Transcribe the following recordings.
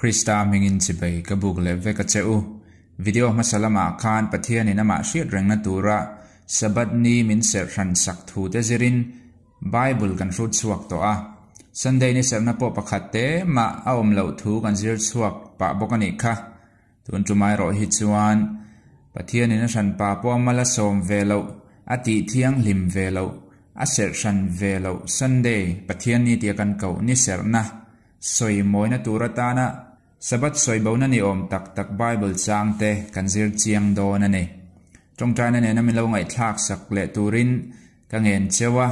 Krista hmingin chibai ka buk leh vek a che u. Video hmasa lamah khan Pathianin amah hriat rengna tura Sabbath ni min serh hran sak thu te zirin Bible kan hrut chhuak tawh a. Sunday ni serhna pawh pakhat te mah a awm loh thu kan zir chhuak pah bawk a nih kha. Tun tum erawh hi chuan Pathianin a hranpa pawh a mal a sawm ve loh, a tih thianghlim ve loh, a serh hran ve loh Sunday, Pathian ni tia kan koh ni serhna, sawi mawina tur atana Sabbath sawi bona ni awm tak tak Bible chang te kan zir chiang dawn a ni. Tawngtaina nena min lo ngaihthlak sak leh turin ka ngen cheu a.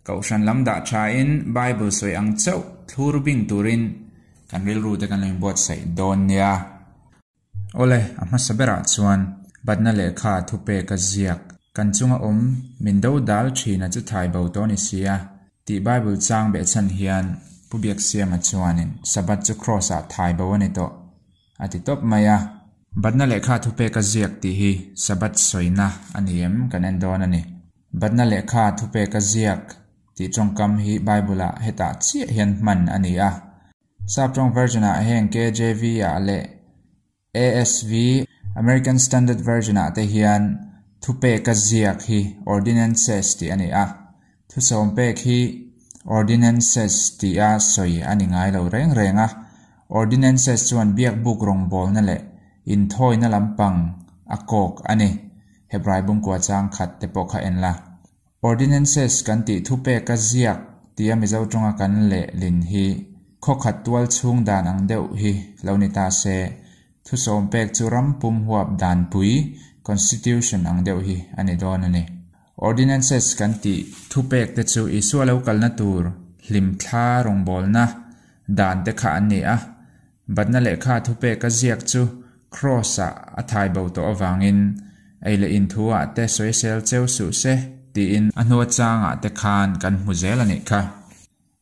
Kohhran lam dah thain Bible sawi ang chauh thlur bing turin kan rilru te kan lo inbuatsaih dawn nia. Awle, a hmasa berah chuan batna lehkha thupek a ziak, Kan chunga awm min do dal thina chu thai bo tawh ni sia, tih Bible chang behchhan hian Pu Biaksiama chuanin Sabbath chu Kraws-ah thai bo a ni tawh a ti tawp mai a. Batna lehkha thupek a ziak tih hi Sabbath sawina a ni em kan en dawn a ni. Batna lehkha thupek a ziak tih tawngkam hi Bible-ah hetah chiah hian hman a ni a. Sap tawng version-ah heng KJV-ah leh ASV, American Standard Version-ah te hian thupek a ziak hi ordinances tih a ni a. Thusawm pek hi ordinances tia sawi a ni ngai lo reng reng a. Ordinances chuan biakbuk rawngbawlna leh inthawina lampang a kawk a ni. Hebrai bungkua chang khat te pawh kha en la. Ordinances kan tih thupek a ziak tia Mizo tawnga kan lehlin hi khawkhat tual chhung dan ang deuh hi lo ni ta se. Thusawm pek chu ram pum huap danpui, constitution, ang deuh hi a ni dawn a ni. Ordinances kan tih thupek te chu Isua lo kalna tur hlimthla rawngbawlna dan te kha an ni a. Batna lehkha thupek a ziak chu Kraws-ah a thai bo tawh avangin ei leh in thu-ah te sawisel cheu suh se tiin a hnua changah te khan kan hmu zel a nih kha.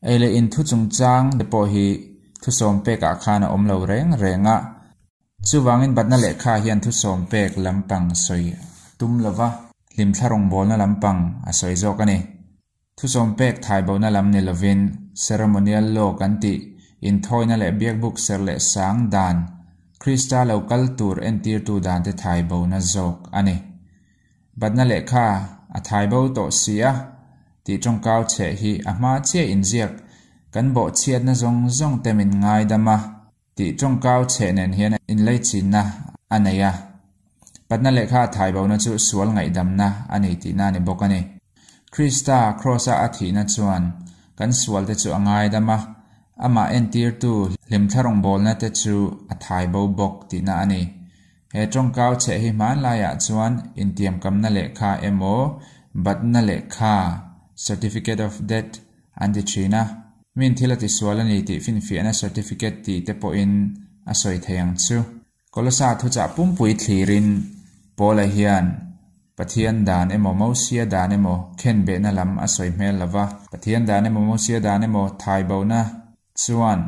Ei leh in thu chungchang te pawh hi thusawm pekah khan a awm lo reng reng a. Chuvangin batna lehkha hian thusawm pek lampang sawi tum lova hlimthla rawngbawlna lampang a sawi zawk a ni. Thusawm pek thaibona lam ni lovin ceremonial law kan tih inthawina leh biakbuk serh leh sang dan, Krista lo kal tur entirtu dante thaibona zawk a ni. Batna lehkha a thaibo tawh si a tih tawngkau chheh hi a hma chiah inziak kan bawhchhiatna zawng zawng te min ngaidam a tih tawngkau chheh nen hian inleichinna a nei a. Patna lehkha a thaibona chu sual ngaihdamna a ni tihna a ni bawk a ni. Krista Kraws-a a thihna chuan kan sualte chu a ngaidam a, amah entirtu hlimthla rawngbawlna te chu a thaibo bawk tihna a ni. He tawngkau chheh hi hmanlaiah chuan intiamkamna lehkha emaw batna lehkha, certificate of death, an ti thin a. Min thil a tisual a ni tih finfiahna certificate tih te pawhin a sawi thei ang chu. Kolosa thuchah pumpui thlirin Paula hian Pathian dan emaw Mosia dan emaw khenbehna lam a sawi hmel lo va. Pathian dan emaw Mosia dan emaw thaibona chuan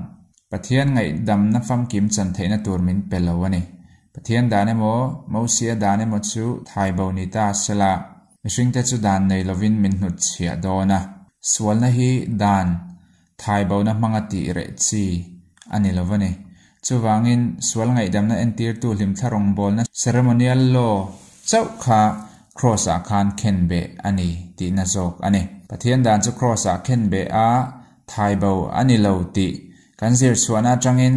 Pathian ngaihdamna famkim chan theihna tur min pe lo a ni. Pathian dan emaw Mosia dan emaw chu thaibo ni ta sela, mihringte chu dan nei lovin min hnutchhiah dawn a. Sualna hi dan thaibona hmanga tih reh chi a ni lo a ni. Chuvangin, sual ngaihdamna entirtu hlimthla rawngbawlna ceremonial law chauh kha Kraws-ah khan khenbeh a ni tihna zawk a ni. Pathian dan chu Kraws-ah khenbeh a thaibo a ni lo tih kan zir chhuahna atangin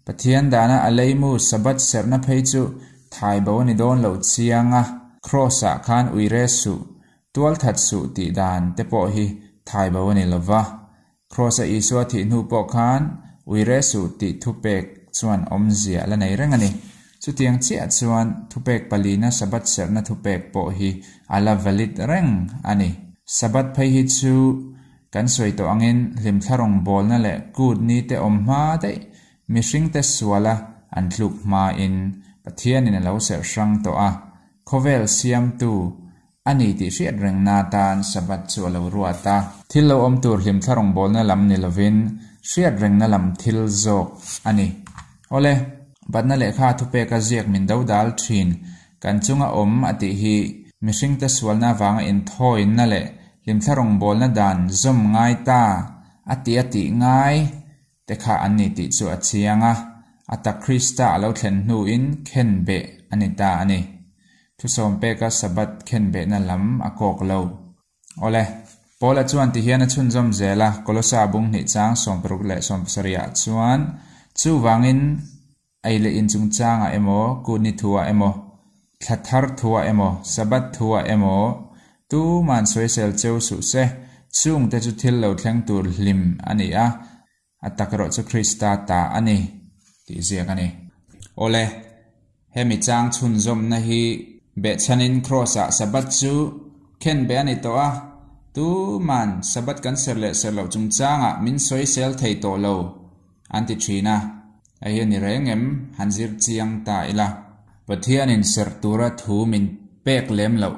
Pathian dana a leimu Sabbath serhna phei chu thaibo a ni dawn lo chiang a, Kraws-ah khan uire suh, tualthat suh tih dan te pawh hi thaibo a ni lova. Kraws-a Isua thih hnu pawh khan uire suh tih thupek chuan awmzia a la nei reng a ni. Chutiang chiah chuan thupek palina Sabbath serhna thupek pawh hi a la valid reng a ni. Sabbath phei hi chu kan sawi tawh angin hlimthla rawngbawlna leh kut ni te awm hma daih mihringte suala an tluk hmain Pathianin a lo serh hrang tawh a, khawvel siamtu a ni tih hriat rengna atan Sabbath chu a lo ruat a. Thil lo awm tur hlimthla rawngbawlna lam ni lovin hriat rengna lam thil zawk a ni. Awle, batna lehkha thupeka ziak min dodal thin kan chunga awm a tih hi mihringte sualna avanga inthawinna leh hlimthla rawngbawlna dan zawm ngai ta a ti a tih ngai te kha an ni tih chu a chiang a. A tak Krista a lo thlen hnuin khenbeh a ni ta a ni. Thusawm peka Sabbath khenbehna lam a kawk lo. Awle, Paula chuan tihian a chhunzawm zel a, Kolosa bung hnih chang 60 leh 70 ah chuan, Chuvangin ei leh in chungchangah emaw, kutni thuah emaw, thla thar thuah emaw, Sabbath thuah emaw, tuman sawisel cheu suh se, chungte chu thil lo thleng tur hlim a ni a, A tak erawh chu Krista ta a ni tih ziak a ni. Awle, hemi chang chhunzawmna hi behchhanin Kraws-ah Sabbath chu khenbeh a ni tawh a, tuman Sabbath kan serh leh serh loh chungchangah min sawisel thei tawh lo an ti thin a, hei hi a ni reng em? Han zir chiang ta ila. Pathianin serh tura thu min pek lem loh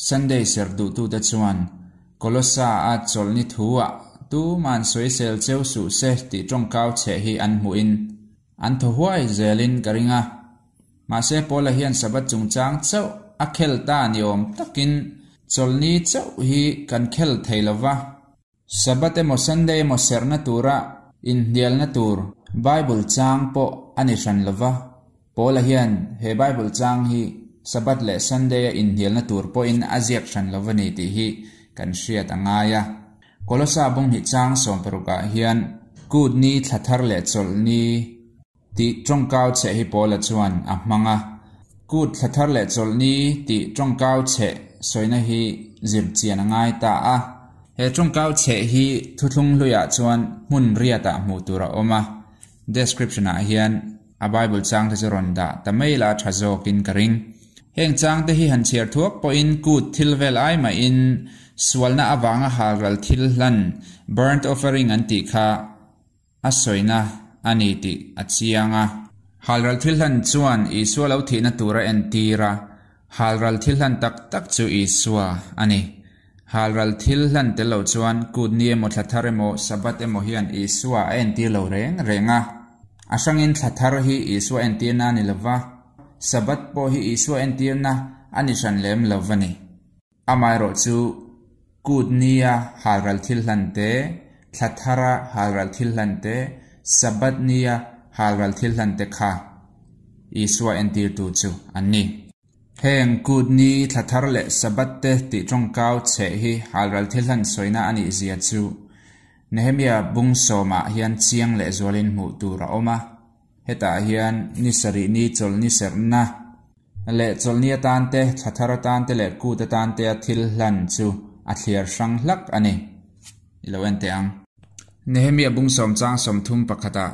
Sunday serh duhtute chuan Kolosa-a chawlhni thu-ah tuman sawisel cheu suh se tih tawngkau chheh hi an hmuhin an thaw huai zelin ka ring a. Mahse Paula hian Sabbath chungchang chauh a khel ta ni awm takin chawlhni chauh hi kan khel thei lo va. Sabbath emaw Sunday emaw serhna tura inhnialna tur Bible chang pawh a ni hran lo va. Paula hian he Bible chang hi Sabbath leh Sunday-a inhnialna tur pawhin a ziak hran lo va ni tih hi kan hriat a ngai a. Kolosa bunghnih chang sawmparukah hian Kut ni thla thar leh chawlh ni tih tawngkau chheh hi Paula chuan a hmang a. Kut thla thar leh chawlh ni tih tawngkau chheh sawina hi zir chian a ngai ta a. He tawngkau chheh hi thuthlung hluiah chuan hmun riatah hmuh tur a awm a. Description ah hian a Bible chang te chu rawn dah ta mai la tha zawkin ka ring. Heng chang te hi han chhiar thuak pawhin kut thil vel ai mahin sualna avanga halral thil hlan, burnt offering an tih kha a sawina a ni tih a chiang a. Halral thil hlan chuan Isua lo thihna tur a entir a, halral thil hlan tak tak chu Isua a ni. Halral thil hlan tel lo chuan kut ni emaw thla thar emaw Sabbath emaw hian Isua a entir lo reng reng a. A hrangin thla thar hi Isua entirna a ni lova, Sabbath pawh hi Isua entirna a ni hran lem lo va ni. Amaherawhchu, kut nia halral thil hlan te, thla thara halral thil hlan te, Sabbath nia halral thil hlan te kha Isua entirtu chu an ni. Heng kut ni thla thar leh Sabbath te tih tawngkau chheh hi halral thil hlan sawina a nih zia chu Nehemia bung sawmah hian chiang leh zualin hmuh tur a awm a. Hetah hian ni sarih ni chawlh ni serhna leh chawlhni atan te, thla thar atan te leh kut atan te a thil hlan chu a thliar hrang hlak a ni. I lo en teh ang. Nehemia bung sawm chang 30 pakhatah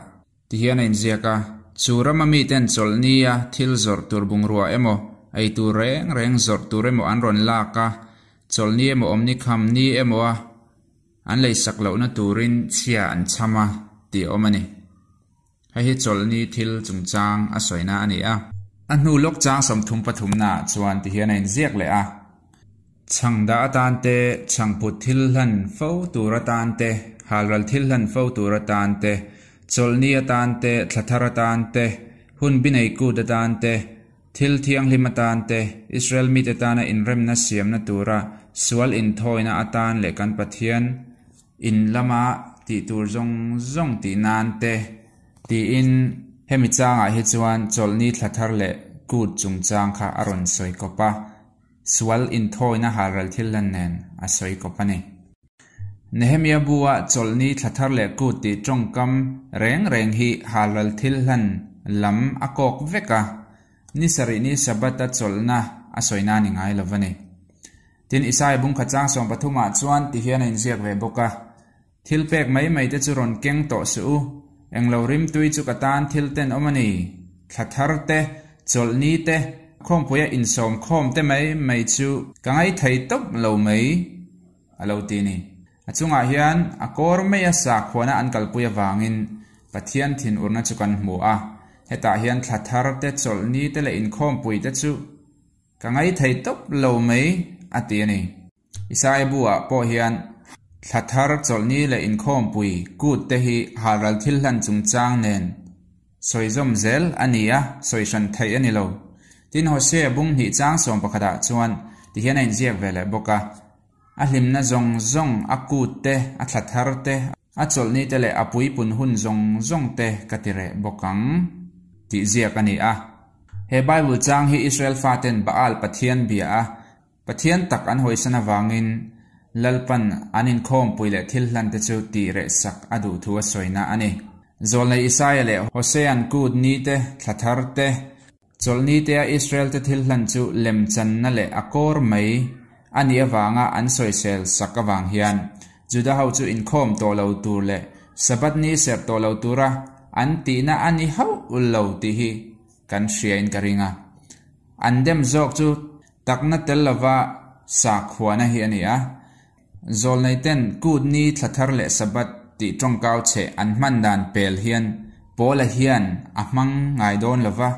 Tihian a inziak a, Chu rama miten chawlhnia thil zawrh tur bungrua emaw, ei tur reng reng zawrh tur emaw an rawn lak a, chawlhni emaw awmni kham ni emaw a an leisak lohna turin chhia an chham a tih a awm a ni. Hei hi chawlhni thil chungchang a sawina a ni a. A hnu lawk chang 33 naah chuan tihian a inziak leh a. Chhang dah atan te, chhangphut thil hlan fo tur atan te, halral thil hlan fo tur atan te, chawlhni atan te, thla thar atan te, hun binei kut atan te, thil thianghlim atan te, Israel mite tana inremna siamna tura sual inthawina atan leh kan Pathian in lama tih tur zawng zawng tih nan te, tiin hemi changah hi chuan chawlhni thla thar leh kut chungchang kha a rawn sawi kawp a. Sual inthawina halral thil hlan nen a sawi kawp a ni. Nehemia bu-a chawlhni thla thar leh kut tih tawngkam reng reng hi halral thil hlan lam a kawk vek a, ni sarih ni Sabbath-a chawlhna a sawina ni ngai lo va ni. Tin, Isaia bungkhat chang 13 ah chuan ti hian a inziak ve bawk a, Thil pek mai mai te chu rawn keng tawh suh u, englo rimtui chu ka tan thil tenawm a ni. Thla thar te, chawlhni te, khawmpuia insawm khawm te mai mai chu ka ngaithei tawp lo mai, a lo ti ni. A chungah hian a kawr maia sakhuana an kalpui avangin Pathian thinurna chu kan hmu a, hetah hian thla thar te, chawlhni te leh inkhawmpui te chu ka ngaithei tawp lo mai, a ti a ni. Isaia bu-ah pawh hian thla thar chawlhni leh inkhawmpui kut te hi halral thil hlan chungchang nen sawi zawm zel a ni a, sawi hran theih a ni lo. Tin, Hosea bung hnih chang 11 ah chuan tihian a inziak ve leh bawk a, A hlimna zawng zawng, a kut te, a thla thar te, a chawlhni te leh a puipun hun zawng zawng te ka ti reh bawk ang. tih ziak a ni a. He Bible chang hi Israel faten Baal pathian bia a, Pathian tak an hawisan avangin Lalpan an inkhawmpui leh thil hlante chu tih rehsak a duh thu a sawina a ni. Zawlnei Isaia leh Hosea'n kut ni te, thla thar te, chawlhni tea Israel-te thil hlan chu lemchanna leh a kawr mai a nih avanga an sawisel sak avang hian Juda ho chu inkhawm tawh lo tur leh Sabbath ni serh tawh lo tura an tihna a ni hauh lo tih hi kan hriain ka ring a. An dem zawk chu takna tel lova sakhuana hi a ni a. Zawlneiten kut ni thla thar leh Sabbath tih tawngkau cheh an hman dan pel hian Paula hian a hmang ngai dawn lova.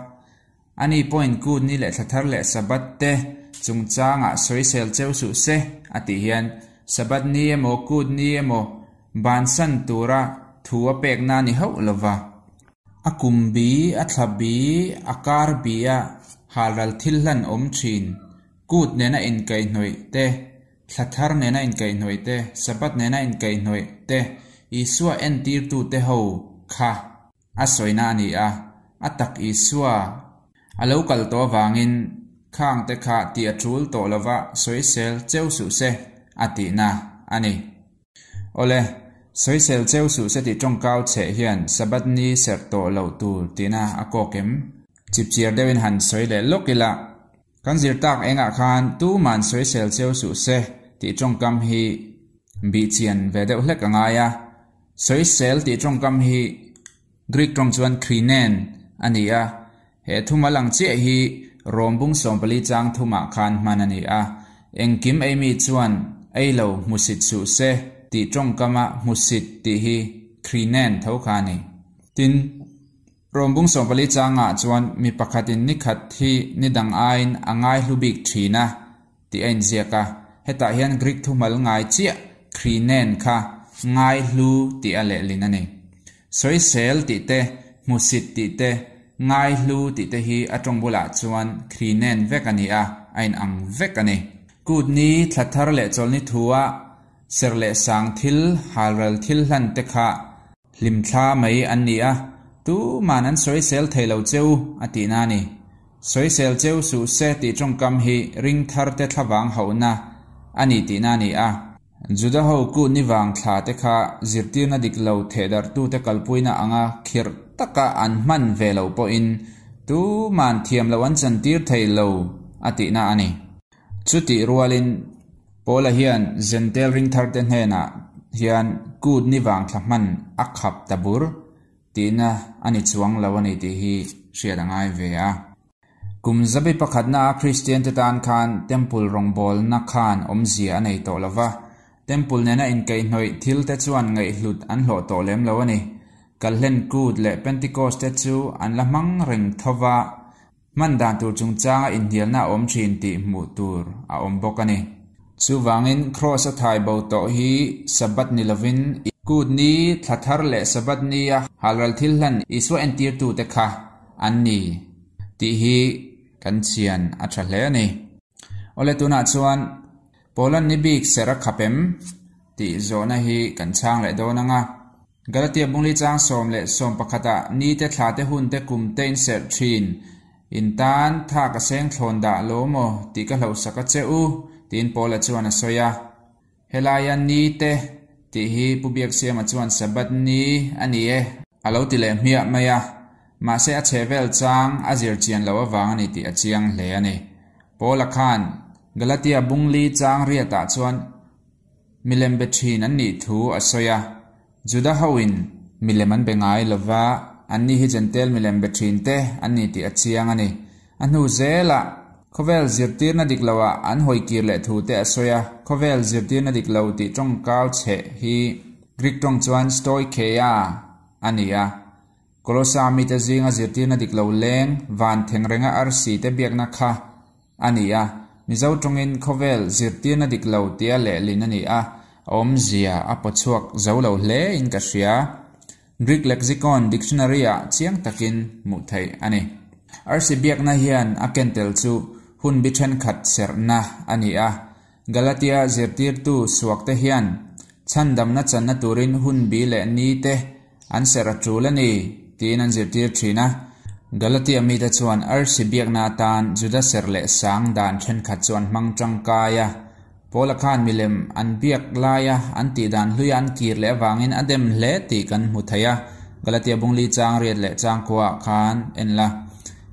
Ani pawhin kut ni leh thla thar leh Sabbath te chungchangah sawisel cheu suh se a tih hian Sabbath ni emaw kut ni emaw bansan tura thu a pekna a ni hauh lova. A kum bi, a thla bi, a kar bi a halral thil hlan awm thin. Kut nena inkaihhnawih te, thla thar nena inkaihhnawih te, Sabbath nena inkaihhnawih te, Isua entirtute ho kha a sawina a ni a, a tak Isua a lo kal tawh avangin khangte kha tih a tul tawh lova sawisel cheu suh se a tihna a ni. Awle, sawisel cheu suh se tih tawngkau chheh hian Sabbath ni serh tawh loh tur tihna a kawk em? Chipchiar deuhin han sawi leh lawk ila, kan zir tak engah khan tuman sawisel cheu suh se tih tawngkam hi bihchian ve deuh hlek a ngai a. Sawisel tih tawngkam hi Greek tawng chuan krinen a ni a, he thumal ang chiah hi Rom bung 14 chang thumah khan hman a ni a, engkim ei mi chuan ei lo hmusit suh se tih tawngkama hmusit tih hi krinen tho kha a ni. Tin, Rom bung 14 changah chuan mi pakhatin ni khat hi ni dang aiin a ngai hlu bik thin a tih a inziak a, hetah hian Greek thumal ngai chiah krinen kha ngai hlu tih a lehlin a ni. Sawisel tih te, hmusit tih te, ngai hlu tih te hi a tawng bulah chuan krinen vek a ni a, a inang vek a ni. Kut ni, thla thar leh chawlhni thua serh leh sang thil, halral thil hlan te kha hlimthla mai an ni a, tuman an sawisel thei lo cheu a tihna a ni. Sawisel cheu suh se tih tawngkam hi ring thar te thlavang hauhna a ni tihna a ni a. Juda ho kut ni vang thla te kha zirtirna dik lo thehdarhtute kalpuina anga khirh taka an hman ve loh pawhin tuman thiam loh an chantir thei lo a tihna a ni. Chutih rualin Paula hian Zentel ringtharte hnenah hian kut ni vang thla hman a khap ta bur tihna a ni chuang lo a ni tih hi hriat a ngai ve a. Kum zabi pakhatna a Kristiante tan khan Temple rawngbawlna khan awmzia a nei tawh lo va, Temple nena inkaihhnawih thilte chuan ngaihhlut an hlawh tawh lem lo a ni. Kalhlen Kut leh Pentecost te chu an la hmang reng tho va, hman dan tur chungchanga inhnialna a awm thin tih hmuh tur a awm bawk a ni. Chuvangin Kraws a thai bo tawh hi Sabbath ni lovin Kut ni, thla thar leh Sabbath ni a halral thil hlan Isua entirtute kha an ni tih hi kan chhian a tha hle a ni. Awle tunah chuan Poland ni bik serh a khap em? tih zawhna hi kan chhang leh dawn ang a. Galatia bungli chang 10 leh 11 ah ni te thla te hun te kum te in serh thin in tan tha ka seng thlawn dah lo maw tih ka hlauhsak a che u tiin Paula chuan a sawi a. Helaia ni te tih hi Pu Biaksiama chuan Sabbath ni a ni e a lo ti leh hmiah mai a, mahse a chhehvel chang a zir chian loh avang a ni tih a chiang hle a ni. Paula khan Galatia bungli chang riatah chuan milem be thin an nih thu a sawi a, Juda hoin milem an be ngai lova, an ni hi Gentile milem be thin te an ni tih a chiang a ni. A hnu zelah khawvel zirtirna dik loah an hawikir leh thu te a sawi a, khawvel zirtirna dik lo tih tawngkau chheh hi Greek tawng chuan stoikeia a ni a. Kolosa mite zinga zirtirna dik lo leng van thengrenga arsi te biakna kha a ni a, Mizo tawngin khawvel zirtirna dik lo tia lehlin a ni a, a awmzia a pawchhuak zo lo hle in ka hria. Greek Lexicon Dictionary ah chiang takin hmuh theih a ni. Arsi biakna hian a kentel chu hun bi thenkhat serhna a ni a, Galatia zirtirtu suakte hian chhandamna channa turin hun bi leh ni te an serh a tul a ni tiin an zirtir thin a. Galatia mite chuan arsi biakna atan Juda serh leh sang dan thenkhat chu an hmang tangkai a. Paula khan milem an biak laia an tih dan hluia an kir leh avangin a dem hle tih kan hmu thei a, Galatia bungli chang riat leh chang kuaah khan en la.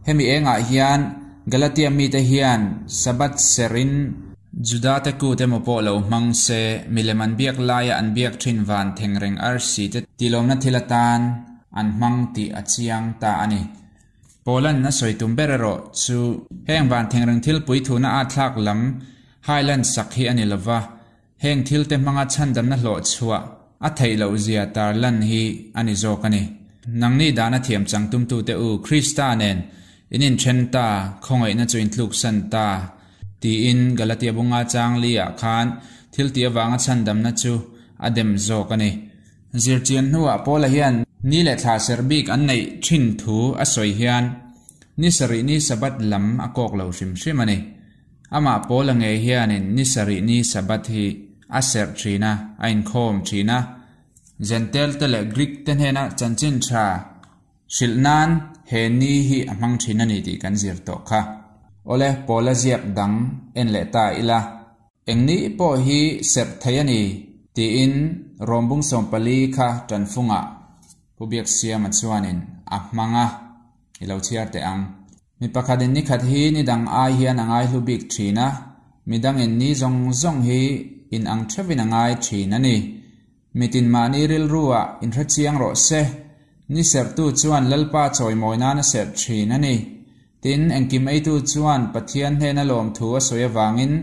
Hemi engah hian Galatia mite hian Sabbath serhin Juda te kut emaw pawh lo hmang se, milem an biak laia an biak thin van thengreng arsi te tilawmna thil atan an hmang tih a chiang ta a ni. Paula'n a sawi tum ber erawh chu heng van thengreng thil puithuna a thlak lam Highland sak hi a ni lova, heng thil te hmanga chhandamna hlawh chhuah a theih loh zia tarlan hi a ni zawk a ni. Nangni dana thiam chang tumtute u Krista nen in inthen ta, khawngaihna chu intluksan ta, tiin Galatia bunga chang li ah khan thil tih avanga chhandamna chu a dem zawk a ni. Zirchian hnuah Paula hian ni leh thla serh bik an neih thin thu a sawi hian ni sarih ni Sabbath lam a kawk lo hrim hrim a ni. Amah Paula ngei hianin ni sarih ni Sabbath hi a serh thin a, a inkhawm thin a. Jentail te leh Greek te hnena chanchin tha hrilh nan he ni hi a hmang thin a ni tih kan zir tawh kha. Awle, Paula ziak dang en leh ta ila. Eng ni pawh hi serh thei a ni, tiin Rawmbung 14 kha tanfungah Pu Biaksiama chuanin a hmang a, i lo chhiar teh ang. Mi pakhatin ni khat hi ni dang ai hian a ngai hlu bik thin a, mi dangin ni zawng zawng hi in ang theuhin a ngai thin a ni. Mitin mahni rilruah inhrechiang rawh se, ni serhtu chuan Lalpa chawimawi nan a serh thin a ni. Tin, engkim eitu chuan Pathian hnena lawmthu a sawi avangin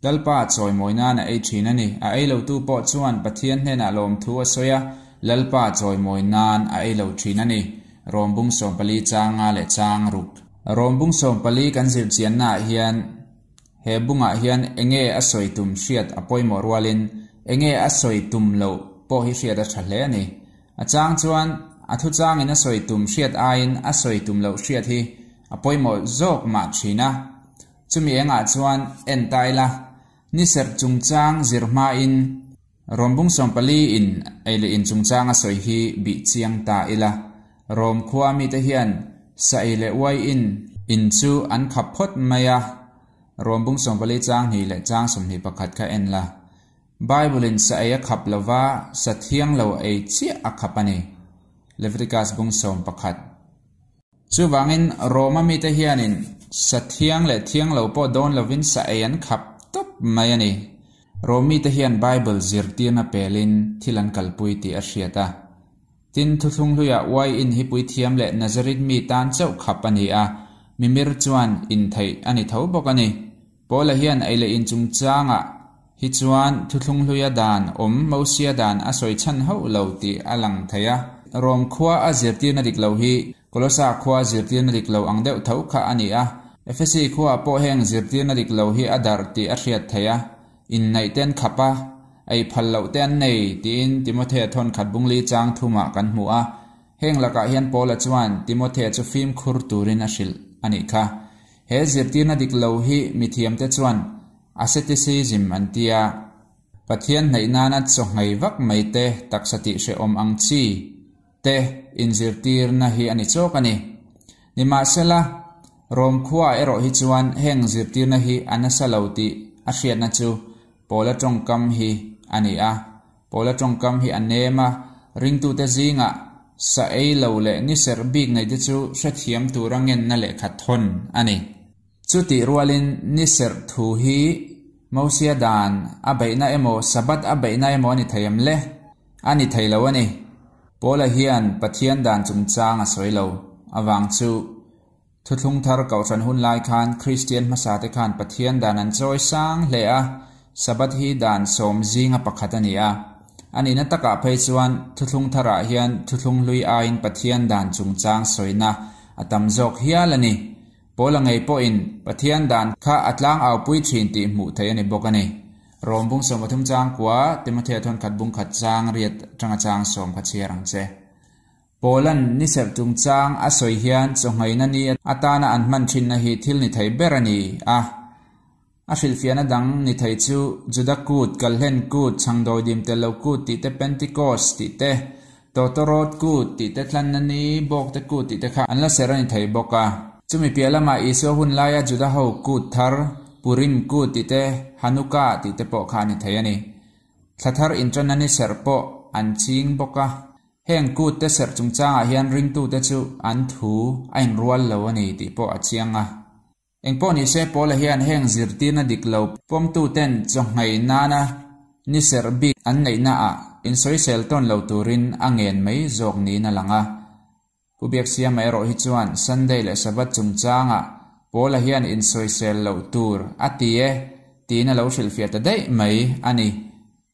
Lalpa chawimawi nan a ei thin a ni. A ei lotu pawh chuan Pathian hnenah lawmthu a sawi a, Lalpa chawimawi nan a ei lo thin a ni. Rom bung 14 chang nga leh chang ruk. Rom bung 14 kan zirchiannaah hian he bungah hian enge a sawi tum hriat a pawimawh rualin enge a sawi tum loh pawh hi hriat a tha hle a ni. A chang chuan a thuchangin a sawi tum hriat aiin a sawi tum loh hriat hi a pawimawh zawk mah thin a. Chumi engah chuan en ta ila, ni serh chungchang zir hmain Rom bung 14 in ei leh in chungchang a sawi hi bih chiang ta ila. Rom khua mite hian sa ei leh uai in in chu an khap phawt mai a, Rom bung 14 chang hnih leh chang 21 kha en la. Bible in sa ei a khap lova, sa thiang lo ei chiah a khap a ni. Leviticus bung 11. Chuvangin Roma mite hianin sa thiang leh thiang lo pawh dawn lovin sa ei an khap tawp mai a ni. Rom mite hian Bible zirtirna pelin thil an kalpui tih a hriat a. Tin, thuthlung hluiah uai in hi puithiam leh Nazareth mi tan chauh khap a ni a, mimir chuan in theih a ni tho bawk a ni. Paula hian ei leh in chungchangah hi chuan thuthlung hluia dan awm Mosia dan a sawi chhan hauh lo tih a lang thei a. Rom khua a zirtirna dik lo hi Kolosa khua zirtirna dik lo ang deuh tho kha a ni a. Efesi khuaah pawh heng zirtirna dik lo hi a darh tih a hriat theih a, inneih te an khap a, ei phal loh te an nei tiin Timothea thawn khat bungli chang thumah kan hmu a. Heng lakah hian Paula chuan Timothea chu fimkhur turin a hrilh a nih kha. He zirtirna dik lo hi mithiamte chuan asceticism an ti a, Pathian hnaih nana chaw nghei vak mai te taksa tih hrehawm ang chi te inzirtirna hi a ni chawk a ni. Nimahsela, Rom khuaah erawh hi chuan heng zirtirna hi a nasa lo tih a hriatna chu Paula tawngkam hi a ni a. Paula tawngkam hi a nem a, ringtute zingah sa ei lo leh ni serh bik nei te chu hrethiam tura ngenna lehkha thawn a ni. Chutih rualin ni serh thu hi Mosia dan a beihna emaw Sabbath a beihna emaw a ni thei em le? A ni thei lo a ni. Paula hian Pathian dan chungchang a sawi lo avang chu Thuthlung thar kohhran hun lai khan Kristian hmasa te khan Pathian dan an chawi sang hle a, Sabbath hi dan sawm zinga pakhat a ni a. A nihna takah phei chuan thuthlung tharah hian thuthlung hlui aiin Pathian dan chungchang sawina a tam zawk hial a ni. Paula ngei pawhin Pathian dan kha a tlang aupui thin tih hmuh theih a ni bawk a ni. Rom bung 13 chang kua, Timothea thawn khat bung khat chang riat tanga chang sawm kha chhiar ang che. Paula'n ni serh chungchang a sawi hian chawnghaina ni atana an hman thinna hi thil ni thei ber a ni a. A hrilhfiahna dang ni thei chu Juda kut, Kalhlen kut, Chhangdawi dim tel lo kut tih te, Pentecost tih te, Tawtawrawt kut tih te tlanna ni, bawkte kut tih te kha an la serh a ni thei bawk a. Chumi piah lamah Isua hun laia Juda ho kut thar, Purim kut tih te, Hanukkah tih te pawh kha a ni thei a ni. Thla thar inṭanna ni serh pawh an ching bawk a. Heng kut te serh chungchangah hian ringtute chu an thu a inrual lo a ni tih pawh a chiang a. Engpawh nise Paula hian heng zirtirna dik lo pawmtuten chawnghei nana ni serh bik an neihnaah insawisel tawn lo turin a ngen mai zawk niin a lang a. Pu Biaksiama erawh hi chuan Sunday leh Sabbath chungchangah Paula hian insawisel loh tur a ti e tiin a lo hrilhfiah ta daih mai a ni.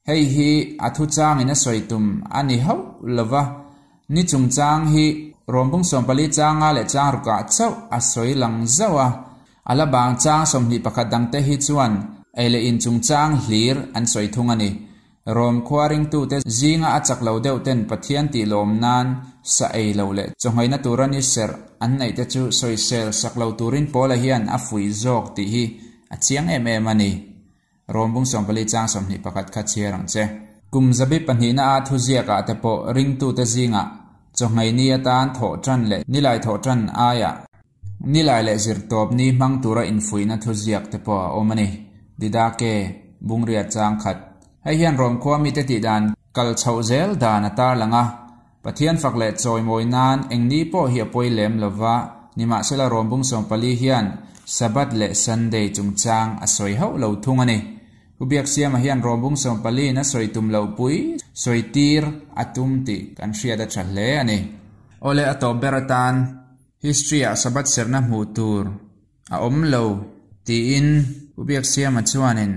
Hei hi a thuchangin a sawi tum a ni hauh lo va, ni chungchang hi Rawmbung 14 changa leh chang rukah chauh a sawi lang zauh a, a la bang chang 21 dangte hi chuan ei leh in chungchang hlir an sawi thung a ni. Rom khua ringtute zinga a chak lo deuh ten Pathian tih lawm nan sa ei lo leh chawnghaina tura ni serh an neih te chu sawisel sak lo turin Paula hian a fuih zawk tih hi a chiang em em a ni. Rawmbung 14 chang 21 kha chhiar ang che. Kum zabi pahnihna a thuziak ah te pawh ringtute zingah chawnghaih ni atan thawh tan leh nilai thawh tan aiah nilai leh zirtawp ni hmang tura infuihna thuziak te pawh a awm a ni. Didake, Bungria chang khat. Hei hian Rom khua mite tih dan kal chhoh zel dan a tarlang a. Pathian fak leh chawimawi nan eng ni pawh hi a pawi lem lova, nimahsela Rawmbung 14 hian Sabbath leh Sunday chungchang a sawi hauh lo thung a ni. Pu Biaksiama hian Rawmbung 14 in a sawi tum loh pui sawi tir a tum tih kan hriat a tha hle a ni. Awle a tawp ber atan History ah Sabbath serhna hmuh tur a awm lo tiin Pu Biaksiama chuanin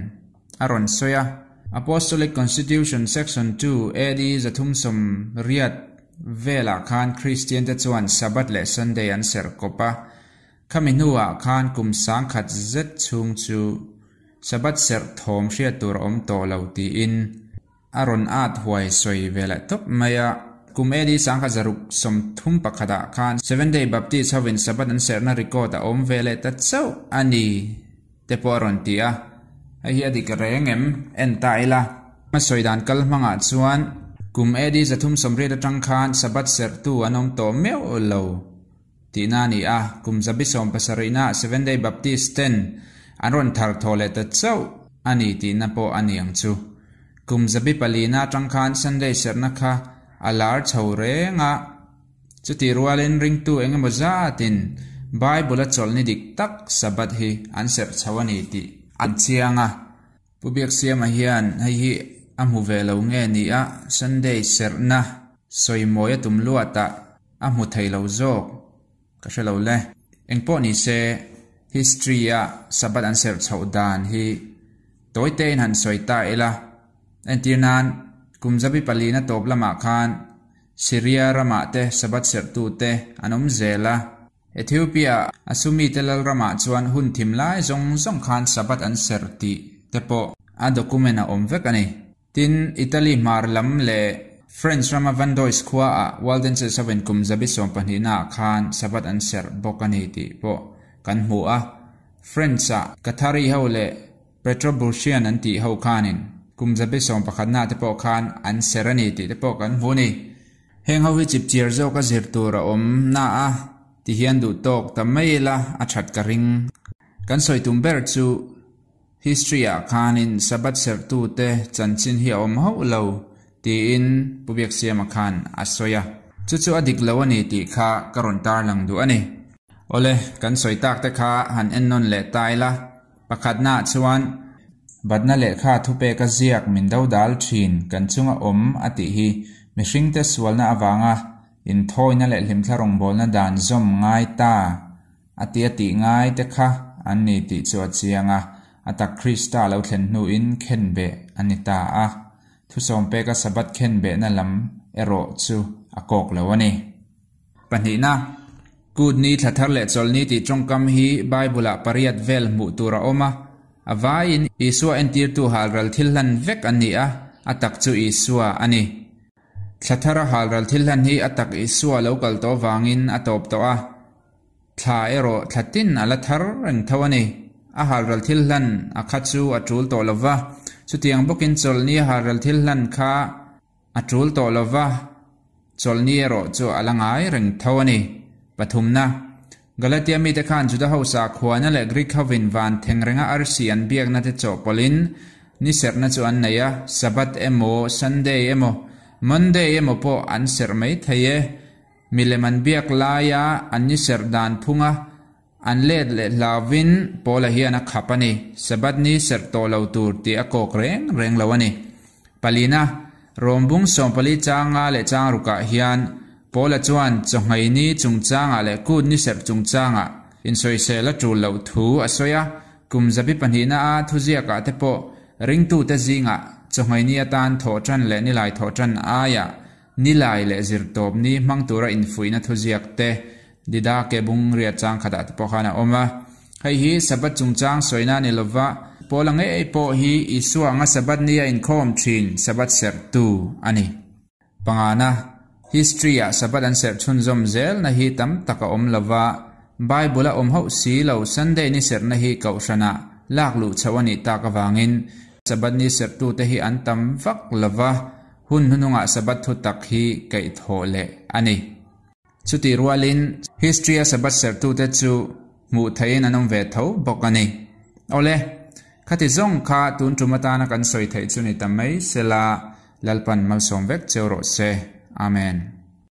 a rawn sawi a. Apostolic Constitution Section 2 AD 380 velah khan Kristian te chuan Sabbath leh Sunday an serh kawp a. Khami hnuah khan kum 10,000 zet chhung chu Sabbath serh thawm hriat tur a awm tawh lo tiin a rawn at huai sawi ve leh tawp mai a. Kum AD 1631 ah khan Seventh Day Baptist hovin Sabbath an serhna record a awm ve leh ta chauh a ni te pawh a rawn ti a. Hei hi a dik reng em? En ta ila. A sawi dan kal hmangah chuan kum AD 380 atang khan Sabbath serhtu an awm tawh meuh lo tihna a ni a. Kum 170 na Seventh Day Baptist ten an rawn thar thaw leh ta chauh a ni tihna pawh a ni ang chu. Kum 400 na atang khan Sunday serhna kha a lar chho reng a. Chuti rualin ringtu engemaw zatin Bible a chawlh ni dik tak Sabbath hi an serh chho a ni tih an chiang a. Pu Biaksiama hian hei hi a hmu ve lo nge ni a, Sunday serhna sawimawi a tum luatah a hmu thei lo zawk ka hre lo le. Engpawh ni se history a Sabbath an serh chhoh dan hi tawite in han sawi ta ila. Entir nan kum 400 na tawp lamah khan Syria ramah te Sabbath serhtu te an awm zel a. Ethiopia Asumi te lal ramah chuan hun thim lai zawng zawng khan Sabbath an serh tih te pawh a document a awm vek a ni. Tin, Italy hmar lam leh French rama Vandois khua ah Waldenses hovin kum 120 na ah khan Sabbath an serh bawk a ni tih pawh kan hmu a. French ah Cathari ho leh Petrobursian an tih ho khanin kum 111 na te pawh khan an serh a ni tih te pawh kan hmu a ni. Heng ho hi chipchiar zawk a zir tur a awm na a ti hian duh tawk ta mai ila a that ka ring. Kan sawi tum ber chu history ah khanin Sabbath serhtu te chanchin hi a awm hauh lo tiin Pu Biaksiama khan a sawi a. Chu chu a dik lo a ni tih kha ka rawn tarlang duh a ni. Awle, kan sawi tak te kha han en nawn leh ta ila. Pakhat na chuan batna lehkha thupek a ziak min do dal thin kan chunga awm a tih hi mihring te sualna awanga inthawina leh hlimthla rawngbawlna dan zawm ngai ta a ti a tih ngai te kha an ni tih chu a chiang a, a tak Krista lo thlen hnuin khen beh a ni ta a. Thusawm peka Sabbath khen behna lam erawh chu a kawk lo a ni. Pahnih na, kut ni thla thar leh chawlh ni tih tawngkam hi Bible ah pariat vel hmuh tur a awm a. A vaiin Isua entirtu halral thil hlan vek an ni a, a tak chu Isua a ni. Thla thara halral thil hlan hi a tak Isua lo kal tawh vangin a tawp tawh a. Thla erawh thla tin a la thar reng tho a ni. A halral thil hlan a kha chu a tul tawh lova. Chutiang bawkin chawlh ni a halral thil hlan kha a tul tawh lova. Chawlhni erawh chu a la ngai reng tho a ni. Pathumna, Galatia mite khan Juda ho sakhuana leh Greek hovin van thengrenga arsi an biakna te chawhpawlhin ni serhna chu an nei a, Sabbath emaw, Sunday emaw, Monday emaw pawh an serh mai thei e. Milem an biak laia an ni serh dan phunga An let leh hlauvin Paula hian a khap a ni. Sabbath ni serh tawh lo tur tih a kawk reng reng lo a ni. Palina, Rawmbung 14 changa leh chang rukah hian Paula chuan chawhngei ni chungchangah leh kut ni serh chungchangah insawisel a tul loh thu a sawi a. Kum zabi pahnihna a thuziakah te pawh ringtute zingah chawhngei ni atan thawhtan leh nilai thawhtan aiah nilai leh zirtawp ni hmang tura infuihna thuziak te Dida ke bung riat chang khatah te pawh khan a awm a. Hei hi Sabbath chungchang sawina a ni lova, Paula ngei pawh hi Isua anga Sabbath ni a inkhawm thin Sabbath serhtu a ni. Pangana, History ah Sabbath an serh chhunzawm zelna hi tam tak a awm lova, Bible a awm hauh si lo Sunday ni serhna hi kohhranah lak luh chhoh a nih tak avangin Sabbath ni serhtute hi an tam vak lova, hun hnuhnungah Sabbath thu tak hi kaihthawh leh a ni. Chutih rualin History-a Sabbath serhtute chu hmuh theihin an awm ve tho bawk a ni. Awle, khati zawng kha tun tum atana kan sawi theih chu ni ta mai sela, Lalpan malsawm vek cheu rawh se. Amen.